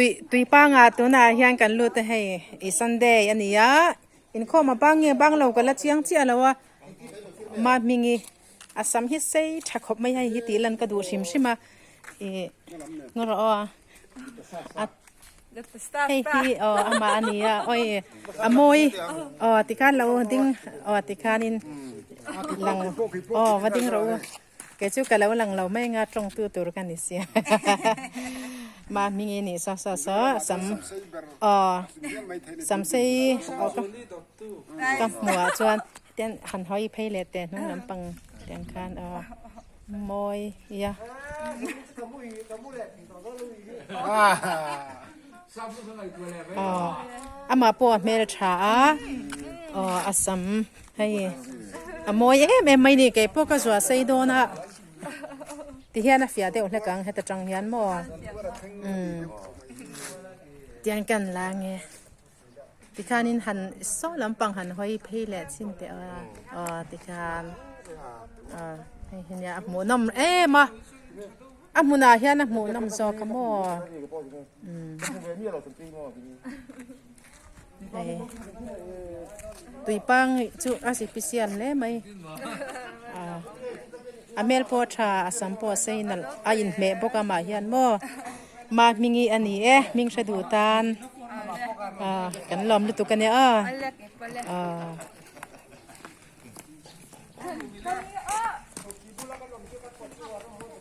Tui tui panga tunah hian kan lut a hei i Sunday a ni a inkhawm a bang nge bang lo ka la chiang chiah lo a ma hmingi a sam hi sei tha khawp mai hei hi tih lan ka duh hrim hrim a ih ngaw rawh aw a hei hi aw amah a ni a awi a mawi aw tikhan lo ding aw tikhanin lang aw va ding rawh u. Kei chu ka lo lang lo mai anga tawngtu tur ka ni sia. Ma hming i nih saw saw saw sam aw sam sei aw ka ka hmuh ah chuan ten han hawi phei leh teh hnung lampang tiang khan aw mawi ia. Aw amah pawh a hmel tha a aw a sam hei a mawi em em mai ni kei pawh ka zuah sei dawn a ti hian a fiah deuh hlek ang heta tang hian maw umm tiang kan la nge tikhanin han saw lampang han hawi phei leh chhin teh a aw tikhan aw hei hi nia a hmuhnawm em a. A hmunah hian a hmuh nawm zawk a maw? Umm. Hei. Tuipang chu a sipisial hle mai. Ah. A hmel pawh a tha, a sam pawh a sei nalh a inhmeh bawk a mah hian maw? Ma hmingi a ni e, hming hre duh tan. Ah, kan lawm lutuk a nia aw. Ah.